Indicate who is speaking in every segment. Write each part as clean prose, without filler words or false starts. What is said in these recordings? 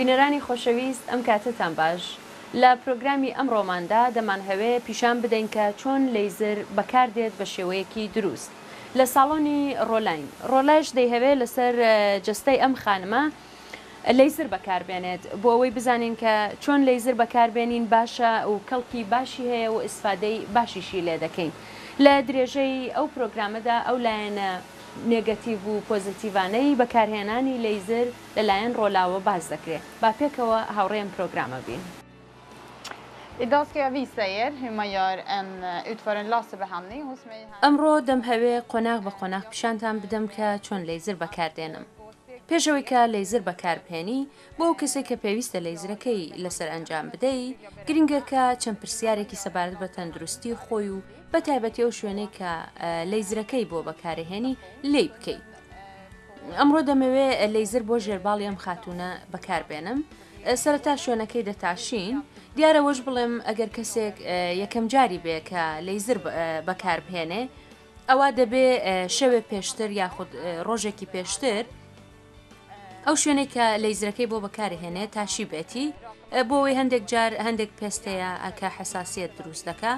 Speaker 1: بینەرانی خۆشەویست ئەم کاتەتان باش. لە پرۆگرامی ئەمڕۆماندا دەمانهەوێ پیشان بدەین کە چۆن لەیزر بەکار دێت بە شێوەیەکی دروست لە ساڵۆنی ڕۆلاین. ڕۆلایش دەیهەوێ لەسەر جەستەی ئەم خانمە لەیزر بەکار بێنێت بۆ ئەوەی بزانین کە چۆن لەیزر بەکار بێنین باشە و کەڵکی باشی هەیە و ئیسفادەی باشیشی لێ دەکەین. لە درێژەی ئەو پرۆگرامەدا ئەو لایەنە نێگەتیڤ و پۆزەتیڤانەی بەکارهێنانی لەیزر لەلایەن ڕۆلاوە باس دەکرێ. با پێکەوە هاوڕێی ئەم پرۆگرامە بین.
Speaker 2: Idag ska jag visa er hur man gör en utför en laserbehandling hos mig här.
Speaker 1: ئەمڕۆ دەمهەوێ قۆناغ بە قۆناغ پیشانتان بدەم کە چۆن لەیزر بەکاردێنم. پێش ئەوەی کە لەیزر بەکاربهێنی، بۆ ئەو کەسەی کە پێویستە لەیزرەکەی لەسەر ئەنجام بدەی، گرنگە کە چەند پرسیارێکی سەبارەت بە تەندروستی خۆی و بە تایبەتی ئەو شوێنەی کە لەیزرەکەی بۆ بەکارەهێنی لێی بکەی. ئەمڕۆ دەمەوێ لەیزر بۆ ژێرباڵی ئەم خاتوونە بەکاربێنم. سەرەتا شوێنەکەی دەتاشین. دیارە وەش بڵێم ئەگەر کەسێک یەکەم جاری بێ کە لەیزر بەکاربهێنێ ئەوا دەبێ شەوێ پێشتر یاخود ڕۆژێکی پێشتر ئەو شوێنێک کە لەیزرەکەی بۆ بەکارهێنێ تاشی بێتی بۆ ئەوەی هەندێک جار هەندێک پێست هەیە کە حەساسیەت دروست دەکا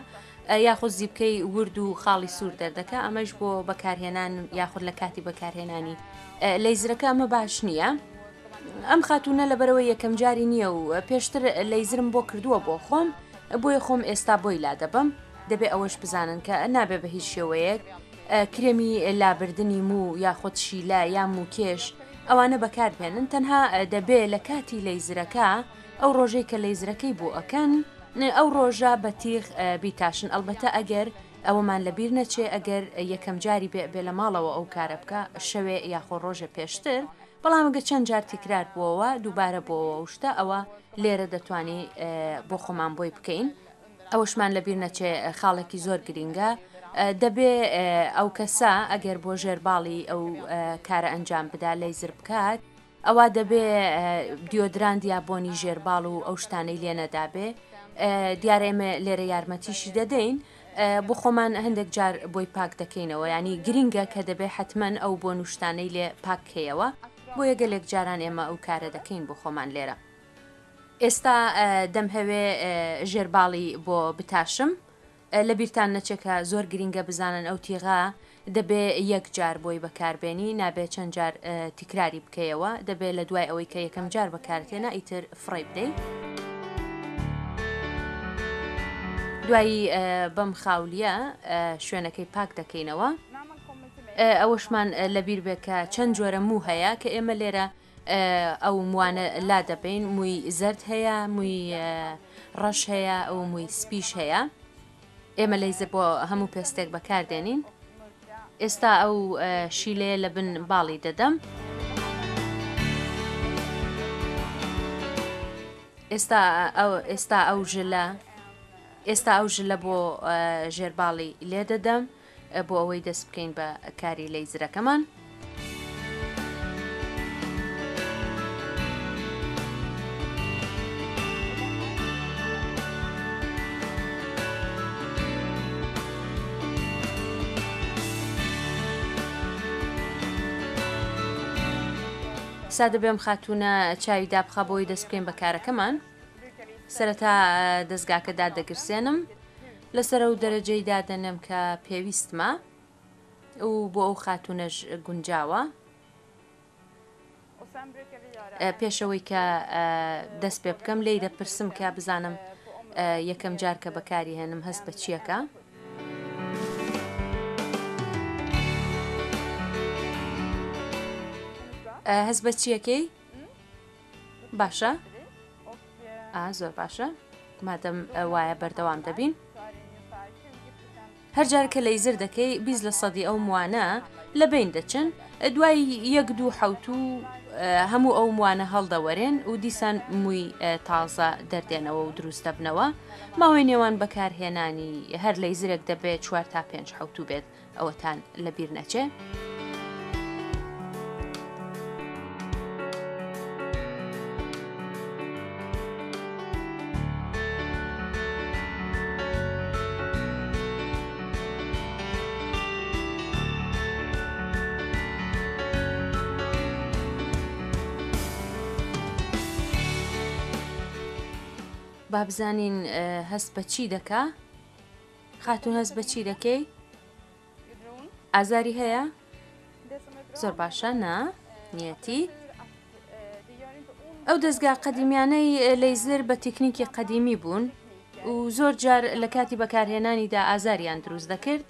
Speaker 1: یاخود زیپکەی ورد و خاڵی سوور دەردەکا ئەمەش بۆ بەکارهێنان یاخود لە کاتی بەکارهێنانی لەیزرەکە ئەمە باش نییە. ئەم خاتوونە لەبەرەوە یەکەم جاری نییە و پێشتر لەیزرم بۆ کردووە بۆ خۆم بۆیە خۆم ئێستا بۆی لادەبم دەبێ ئەوەش بزانن کە نابێ بە هیچ شێوەیەک کرێمی لابردنی موو یاخود شیلە یا مووکێش ئەوانە بەکاربهێنن تەنها دەبێ لە کاتی لەیزرەکە ئەو ڕۆژەی کە لەیزرەکەی بۆ ئەکەن ئەو ڕۆژە بە تیغ بیتاشن ئەڵبەتە ئەگەر ئەوەمان لەبیر نەچێ ئەگەر یەکەم جاری بێ بێ لە ماڵەوە ئەو کارە بکە شەوێ یاخۆ ڕۆژێ پێشتر بەڵام گە چەند جار تیکرار بووەوە دووبارە بۆەوە ئەو شتە ئەوە لێرە دەتوانی بۆ خۆمان بۆی بکەین. ئەوەشمان لەبیر نەچێ خاڵێکی زۆر گرینگە دەبێ ئەو کەسە ئەگەر بۆ ژێر باڵی ئەو کارە ئەنجام بدا لەیزر بکات ئەوا دەبێ دیۆدراند یا بۆنی ژێرباڵ و ئەو شتانەی لێ نەدابێ دیارە ئێمە لێرە یارمەتیشی دەدەین بۆ خۆمان هەندێک جار بۆی پاک دەکەینەوە ینی گرینگە کە دەبێ حتمما ئەو بۆن و شتانەی لێ پاککەیەوە بۆیە گەلێک جاران ئێمە ئەو کارە دەکەین بۆ خۆمان لێرە. ئێستا دەمهەوێ ژێرباڵی بۆ بتاشم. لەبیرتان نەچێ کە زۆر گرینگە بزانن ئەو تیغە دەبێ یەک جار بۆی بەکاربێنی نابێ چەند جار تیکراری بکەیەوە دەبێ لە دوای ئەوەی کە یەکەم جار بەکارت هێنا ئیتر فڕێی بدەی. دوایی بەم خاولیە شوێنەکەی پاک دەکەینەوە. ئەوەشمان لەبیر بێ کە چەند جۆرە موو هەیە کە ئێمە لێرە ئەو موانە لا دەبەین مووی زەرد هەیە مووی ڕەش هەیە ئەو مووی سپیش هەیە ئێمە لەیزر بۆ هەموو پێستێک بەکاردێنین ئێستا ئەو شیلەیە لە بن باڵی دەدەم ئێستا ئەو ئێستا ئەو ژلە ئێستا ئەو ژلە بۆ ژێرباڵی لێ دەدەم بۆ ئەوەی دەست بکەین بە کاری لەیزرەکەمان. سادە بێم خاتوونە چاوی دابخە بۆی دەست بکەین بە کارەکەمان سەرەتا دەستگاکە دادەگرسێنم لەسەر ئەو دەرەجەی دادەنێم کە پێویستمە و بۆ ئەو خاتوونەش گونجاوە. پێشەوەی کە دەست پێ بکەم لێی دەپرسم کە بزانم یەکەم جار کە بەکاری هێنم هەست بە چیەکە. هەست بە چیەکەی؟ باشە ئا زۆر باشە مادەم وایە بەردەوام دەبین هەرجار کە لەیزر دەکەی 20 لە سەدی ئەو موانە لە بین دەچن دوای یەک دوو حوت و هەموو ئەو موانە هەڵدەوەرێن و دیسان مووی تازە دەردێنەوە و دروست دەبنەوە ماوەی نێوان بەکارهێنانی هەر لەیزرێک دەبێت چوار تا پێنج حوتوو بێت ئەوەتان لەبیر نەچێ. با بزانین هەست بە چی دەکا خاتون هەست بە چی دەکەی ئازاری هەیە زۆر باشە نا نیەتی ئەو دەستگا قەدیمیانەی لەیزر بە تەکنیکی قەدیمی بوون و زۆر جار لە کاتی بەکارهێنانیدا ئازاریان دروست دەکرد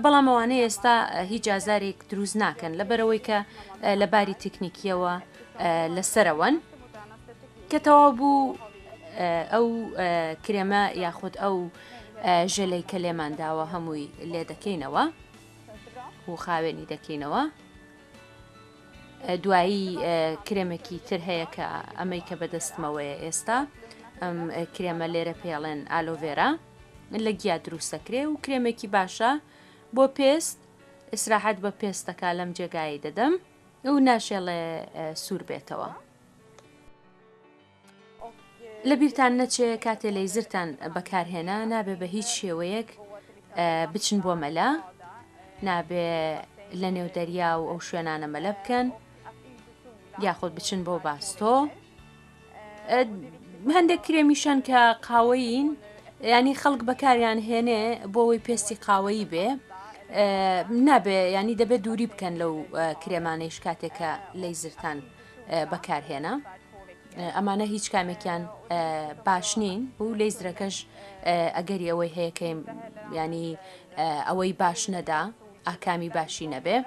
Speaker 1: بەڵام ئەوانەی ئێستا هیچ ئازارێک دروست ناکەن لەبەرەوەی کە لە باری تەکنیکیەوە لەسەرەوەن کە تەواو بوو ئەو کرێمە یاخود ئەو ژێلەی کە لێمان داوە هەمووی لێ دەکەینەوە و خاوێنی دەکەینەوە دوایی کرێمێکی تر هەیە کە ئەمەی کە بەدەستمەوەیە ئێستا ئەم کرێمە لێرە پێڵێن ئالۆڤێرا لە گیا دروست دەکرێ و کرێمێکی باشە بۆ پێست ئیسراحەت بە پێستەکە لەم جێگایەی دەدەم و ناشێڵێ سوور بێتەوە. لەبیرتان نەچێ کاتێ لەیزرتان بەکارهێنا نابێ بە هیچ شێوەیەک بچن بۆ مەلە نابێ لە نێو دەریا و ئەو شوێنانە مەلە بکەن یاخود بچن بۆ باستۆ هەندێک کرێمیشەن کە قاوەیین ینی خەڵک بەکاریان هێنێ بۆ ئەوەی پێستی قاوەیی بێ نابێ ینی دەبێت دووری بکەن لەو کرێمانەیش کاتێک کە لەیزرتان بەکارهێنا ئەمانە هیچ کامێکیان باش نین و لەیزرەکەش ئەگەری ئەوەی هەیە کە ینی ئەوەی باش نەدا ئاکامی باشی نەبێ.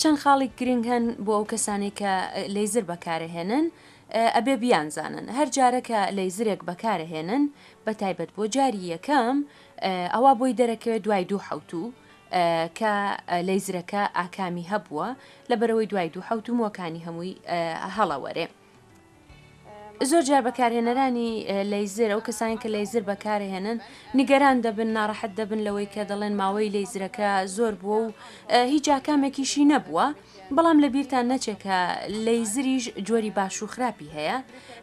Speaker 1: چەند خاڵیک گرنگ هەن بۆ ئەو کەسانەی کە لەیزر بەکارەهێنن ئەبێ بیانزانن هەر جارە کە لەیزرێک بەکارەهێنن بە تایبەت بۆ جاری یەکەم ئەوا بۆی دەرەکەوێت دوای دوو حەوتوو کە لەیزرەکە ئاکامی هەبووە لەبەرەوەی دوای دوو حەوتوو مووەکانی هەمووی هەڵەوەرێ. زۆر جار بەکارهێنەرانی لەیزر ئەو کەسانی کە لەیزر بەکارهێنن نیگەران دەبن ناڕەحەت دەبن لەوەی کە دەڵێن ماوەی لەیزرەکە زۆر بووە و هیچ ئاکامێکیشی نەبووە بەڵام لە بیرتان نەچێت کە لەیزریش جۆری باش و خراپی هەیە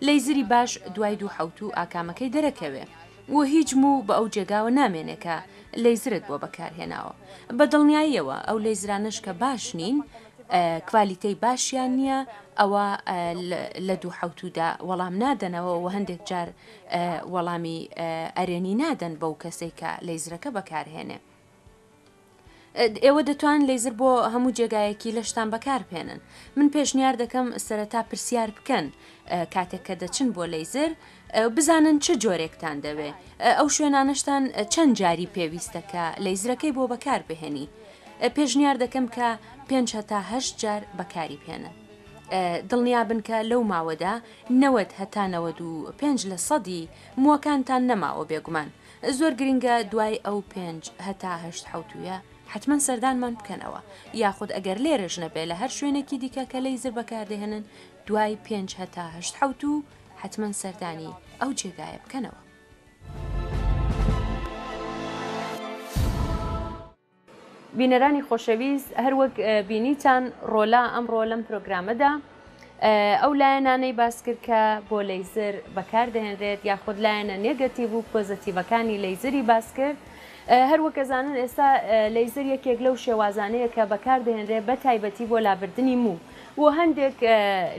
Speaker 1: لەیزری باش دوای دوو حەوتوو ئاکامەکەی دەرەکەوێ و هیچ موو بە ئەو جێگاوە نامێنێ کە لەیزرت بۆ بەکارهێناوە بە دڵنیاییەوە ئەو لەیزرانەش کە باش نین کوالیتەی باشیان نییە ئەوە لە دوو حەوتوودا وەڵام نادەنەوە و هەندێک جار وەڵامی ئەرێنی نادەن بەو کەسەی کە لەیزرەکە بەکارهێنێ. ئێوە دەتوان لەیزر بۆ هەموو جێگایەکی لەشتان بەکاربهێنن. من پێشنیار دەکەم سەرەتا پرسیار بکەن کاتێک کە دەچن بۆ لەیزر بزانن چ جۆرێکتان دەوێ ئەو شوێنانەشتان چەند جاری پێویستە کە لەیزرەکەی بۆ بەکار بهێنی پێشنیار دەکەم کە پێنج هەتا هەشت جار بەکاری بهێنن. دڵنیابن کە لەو ماوەدا 90 هەتا 95 لە سەدی مووەکانتان نەماوە بێگومان زۆر گرنگە دوای ئەو پێنج هەتا هەشت حەوتوویە حەتمەن سەردانمان بکەنەوە یاخود ئەگەر لێرەش نەبێ لە هەر شوێنێکی دیکە کە لەیزر بەکاردەهێنن دوای پێنج هەتا هەشت حەوتوو حەتمەن سەردانی ئەو جێگایە بکەنەوە. بینەرانی خۆشەویست هەروەک بینیتان ڕۆلا ئەمڕۆ لەم پرۆگرامەدا ئەو لایەنانەی باس کرد کە بۆ لەیزر بەکاردەهێنرێت یاخود لایەنە نێگەتیڤ و پۆزەتیڤەکانی لەیزری باس کرد هەروەک ئەزانن ئێستا لەیزر یەکێک لەو شێوازانەیە کە بەکاردەهێنرێت بە تایبەتی بۆ لابردنی موو و هەندێک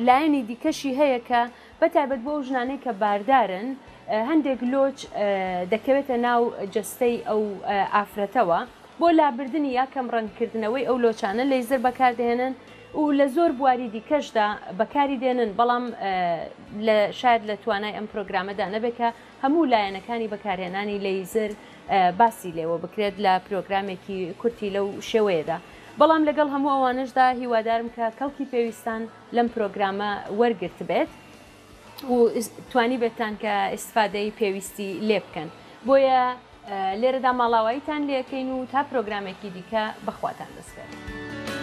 Speaker 1: لایەنی دیکەشی هەیە کە بە تایبەت بۆ ئەو ژنانەی کە باردارن. هەندێک لۆچ دەکەوێتە ناو جەستەی ئەو ئافرەتەوە بۆ لابردنی یا کەم ڕەنگ کردنەوەی ئەو لۆچانە لەیزەر بەکاردەهێنن و لە زۆر بواری دیکەشدا بەکاری دێنن بەڵام لە شاید لە توانای ئەم پرۆگرامەدا نەبێت کە هەموو لایەنەکانی بەکارهێنانی لەیزر باسی لێوە بکرێت لە پرۆگرامێکی کورتی لەو شێوەیەدا بەڵام لەگەڵ هەموو ئەوانەشدا هیوادارم کە کەڵکی پێویستان لەم پرۆگرامە وەرگرتبێت و توانیبێتتان کە ئیستفادەی پێویستی لێ بکەن بۆیە لێرەدا ماڵاواییتان لێکەین و تا پرۆگرامێکی دیکە بەخواتان دەسپێرم.